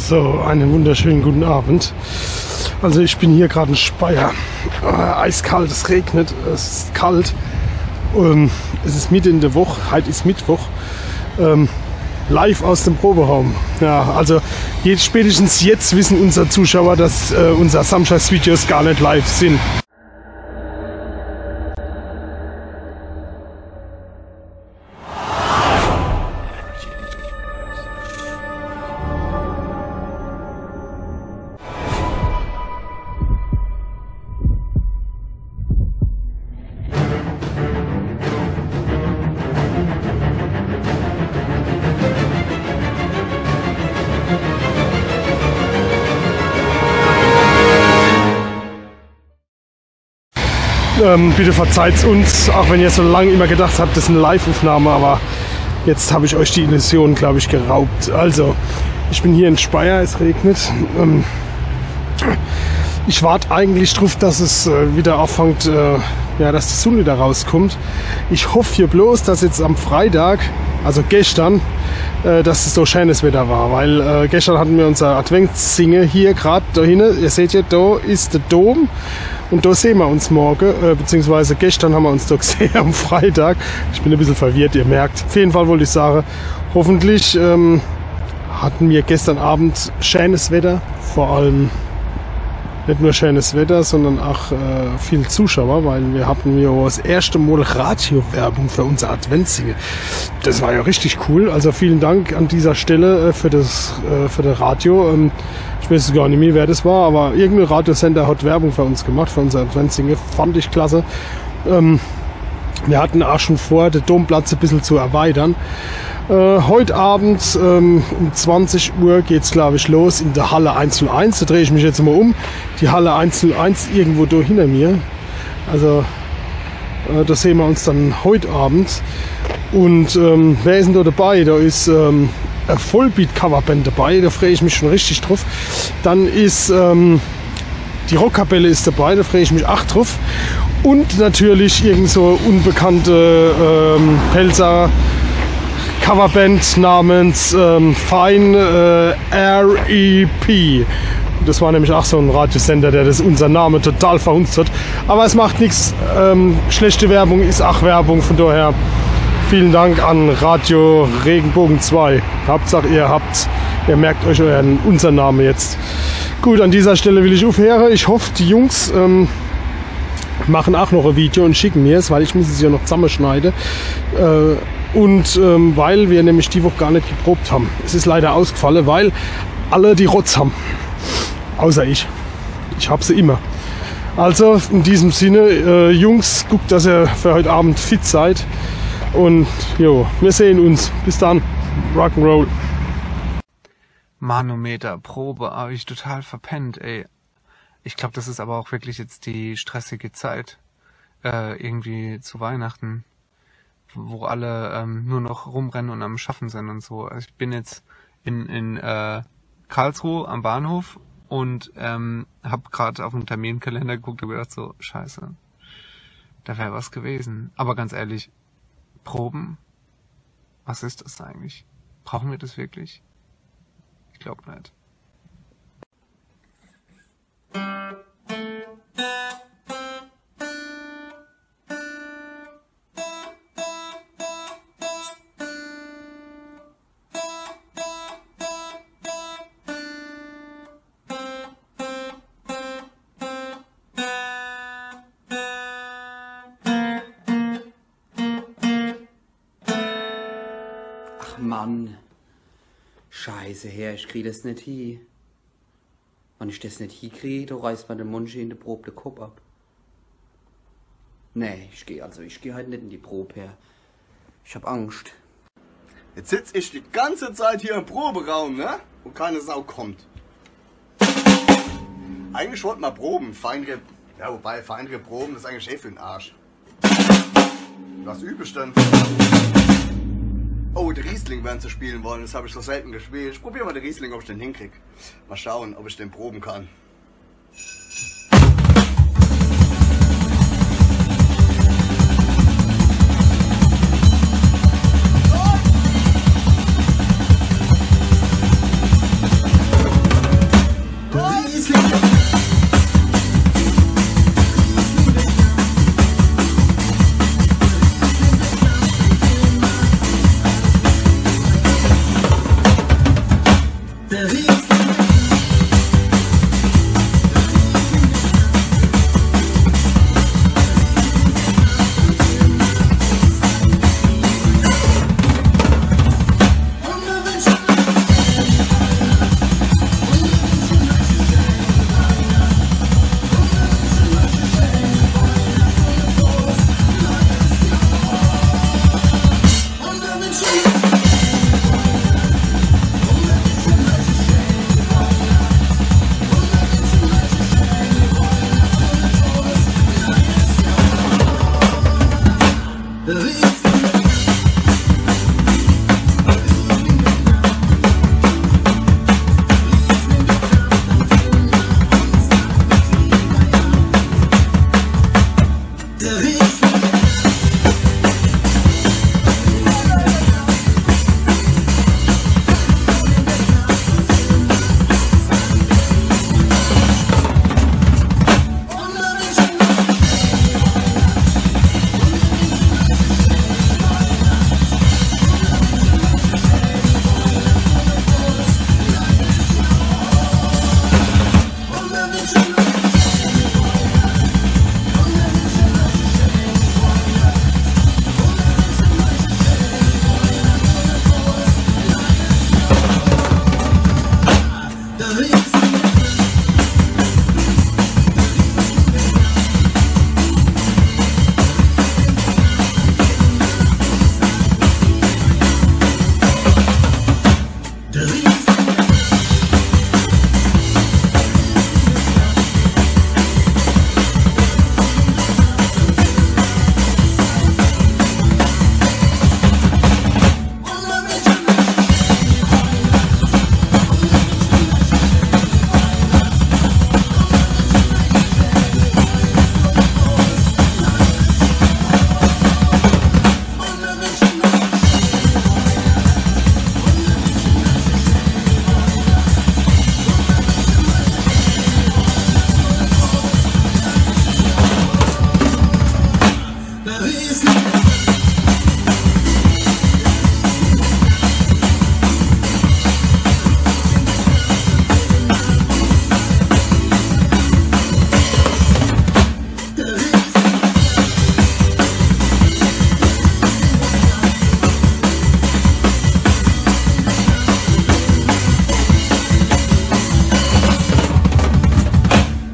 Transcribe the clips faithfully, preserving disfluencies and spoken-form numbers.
So, einen wunderschönen guten Abend. Also ich bin hier gerade in Speyer. Äh, eiskalt, es regnet, es ist kalt. Ähm, es ist Mitte in der Woche, heute ist Mittwoch. Ähm, live aus dem Proberaum. Ja, also jetzt, spätestens jetzt wissen unsere Zuschauer, dass äh, unsere Samstagsvideos gar nicht live sind. Ähm, bitte verzeiht's uns, auch wenn ihr so lange immer gedacht habt, das ist eine Live-Aufnahme, aber jetzt habe ich euch die Illusion, glaube ich, geraubt. Also, ich bin hier in Speyer, es regnet. Ähm, ich warte eigentlich drauf, dass es äh, wieder anfängt, äh, ja, dass die Sonne wieder rauskommt. Ich hoffe hier bloß, dass jetzt am Freitag, also gestern, äh, dass es so schönes Wetter war, weil äh, gestern hatten wir unser Adventssinge hier gerade da hinten. Ihr seht ja, da ist der Dom. Und da sehen wir uns morgen, äh, beziehungsweise gestern haben wir uns da gesehen am Freitag. Ich bin ein bisschen verwirrt, ihr merkt. Auf jeden Fall wollte ich sagen, hoffentlich ähm, hatten wir gestern Abend schönes Wetter. Vor allem nicht nur schönes Wetter, sondern auch äh, viel Zuschauer, weil wir hatten ja das erste Mal Radiowerbung für unser Adventssinge. Das war ja richtig cool. Also vielen Dank an dieser Stelle äh, für das, äh, für das Radio. Ähm, ich weiß gar nicht mehr, wer das war, aber irgendein Radiosender hat Werbung für uns gemacht, für unser Adventssinge. Fand ich klasse. Ähm, wir hatten auch schon vor, den Domplatz ein bisschen zu erweitern. Äh, heute Abend ähm, um zwanzig Uhr geht's, glaube ich, los in der Halle eins null eins. Da drehe ich mich jetzt mal um. Die Halle eins null eins irgendwo da hinter mir. Also äh, da sehen wir uns dann heute Abend. Und ähm, wer ist denn da dabei? Da ist ähm, eine Vollbeat-Coverband dabei, da freue ich mich schon richtig drauf. Dann ist ähm, die Rockkapelle ist dabei, da freue ich mich auch drauf. Und natürlich irgend so unbekannte ähm, Pälzer Coverband namens ähm, Fine äh, R E P. Das war nämlich auch so ein Radiosender, der das unser Name total verhunzt hat. Aber es macht nichts. Ähm, schlechte Werbung ist auch Werbung. Von daher vielen Dank an Radio Regenbogen zwei. Hauptsache ihr habt, ihr merkt euch euren unseren Namen jetzt. Gut, an dieser Stelle will ich aufhören. Ich hoffe, die Jungs ähm, machen auch noch ein Video und schicken mir es, weil ich muss es ja noch zusammenschneiden. Äh, und ähm, weil wir nämlich die Woche gar nicht geprobt haben. Es ist leider ausgefallen, weil alle die Rotz haben. Außer ich. Ich hab sie immer. Also in diesem Sinne, äh, Jungs, guckt, dass ihr für heute Abend fit seid. Und jo, wir sehen uns. Bis dann. Rock'n'Roll. Manometer, Probe, habe ich total verpennt, ey. Ich glaube, das ist aber auch wirklich jetzt die stressige Zeit, äh, irgendwie zu Weihnachten, wo alle ähm, nur noch rumrennen und am Schaffen sind und so. Also ich bin jetzt in, in äh, Karlsruhe am Bahnhof und ähm, habe gerade auf den Terminkalender geguckt und gedacht so, scheiße, da wäre was gewesen. Aber ganz ehrlich, Proben? Was ist das eigentlich? Brauchen wir das wirklich? Ich glaube nicht. Ach Mann. Scheiße, Herr, ich krieg das net hie. Wann ich das net hiekrie, do reißt mer de Monchi in de Prob de Kopp ab. Nee, ich geh, also ich geh heit net in die Prob, Herr. Ich hab Angscht. Jetzt sitz ich die ganze Zeit hier im Proberaum, ne? Und keine Sau kommt. Eigentlich wollt mer proben, Feinripp. Ja, wobei, Feinripp proben, das ist eigentlich eh für den Arsch. Was üb ich denn? Oh, de Riesling wären zu spielen worden. Das hab ich so selten gespielt. Ich probier mal de Riesling, ob ich den hinkrieg. Mal schauen, ob ich den proben kann.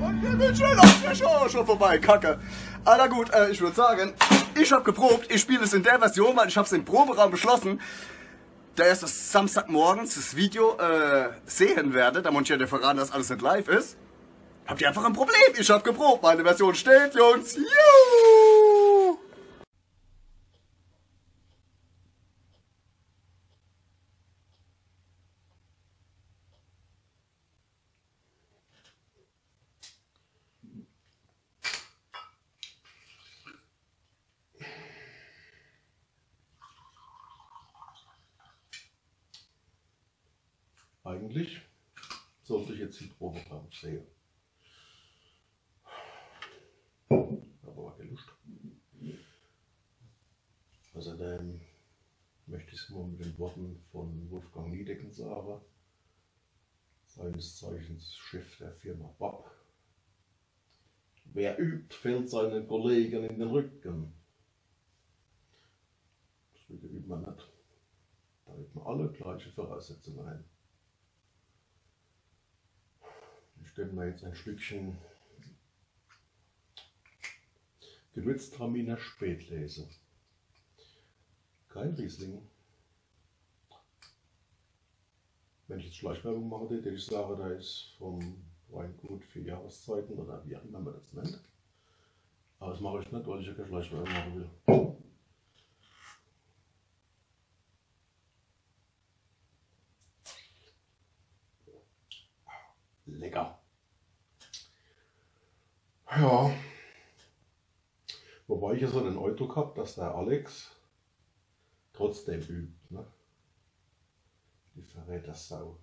Und der Mitchell auf der Show schon vorbei, Kacke. Aber gut, äh, ich würd sagen, ich hab geprobt, ich spiel es in der Version, weil ich hab's im Proberaum beschlossen, da ihr das Samstagmorgens das Video äh, sehen werdet, da muss ich ja dir verraten, dass alles nicht live ist. Habt ihr einfach ein Problem? Ich hab geprobt, meine Version steht, Jungs. Juhu! Eigentlich sollte ich jetzt die Probe haben, sehe. Aber war keine Lust. Außerdem möchte ich es nur mit den Worten von Wolfgang Niedecken sagen, seines Zeichens Chef der Firma Bob. Wer übt, fällt seinen Kollegen in den Rücken. Deswegen übt man nicht. Da übt man alle gleiche Voraussetzungen ein. Ich gönn mir jetzt ein Stückchen Gewürztraminer Spätlese. Kein Riesling. Wenn ich jetzt Schleichwerbung mache, tät ich sagen, der ist vom Weingut Vier Jahreszeiten oder wie auch immer man das nennt. Aber das mache ich nicht, weil ich ja keine Schleichwerbung machen will. Lecker. Ja. Wobei ich ja so den Eindruck hab, dass der Alex trotzdem übt, ne? Die Verrätersau.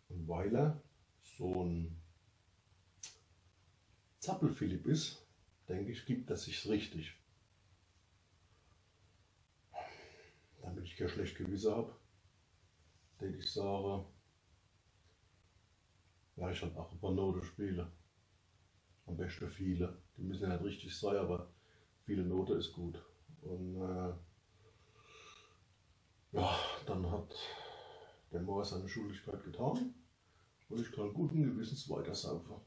Und weil er so ein Zappelphilipp ist, denke ich, gibt er sich's richtig. Damit ich kein schlecht Gewisse hab, Deet ich sage, ja, ich halt ach e paar Note spiele. Am beschte viele. Die müsse jo net richtig sei, awwer viele Note is gut. Un, äh, ja, dann hat de Mohr seine Schuldigkeit getan un ich kann guten Gewissens weiter saufe.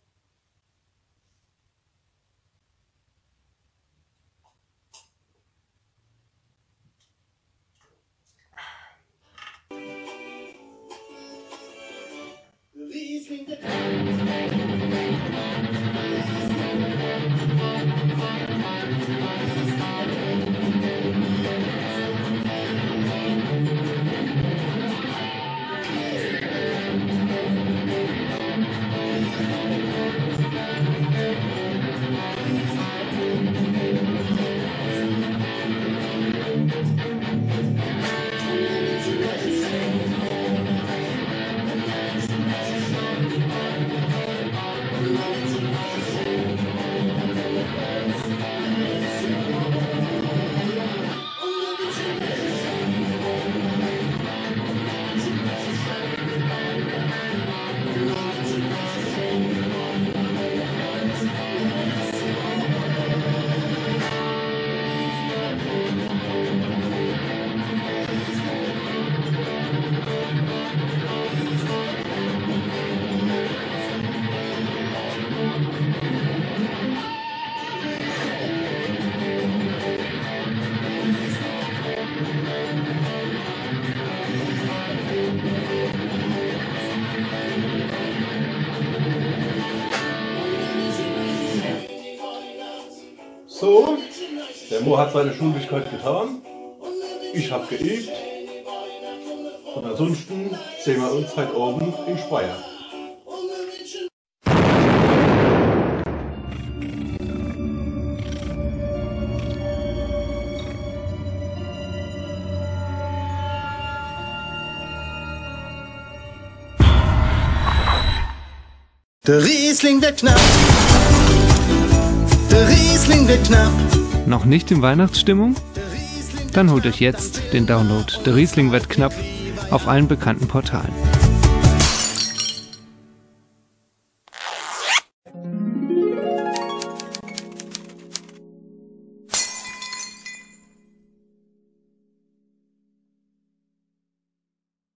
So, de Mohr hat seine Schuldigkeit getan. Ich hab geebt. Un ansunschte sehn mer uns heit Owend in Speyer. Der Riesling wird knapp. Der Riesling wird knapp. Noch nicht in Weihnachtsstimmung? Dann holt euch jetzt den Download Der Riesling wird knapp auf allen bekannten Portalen.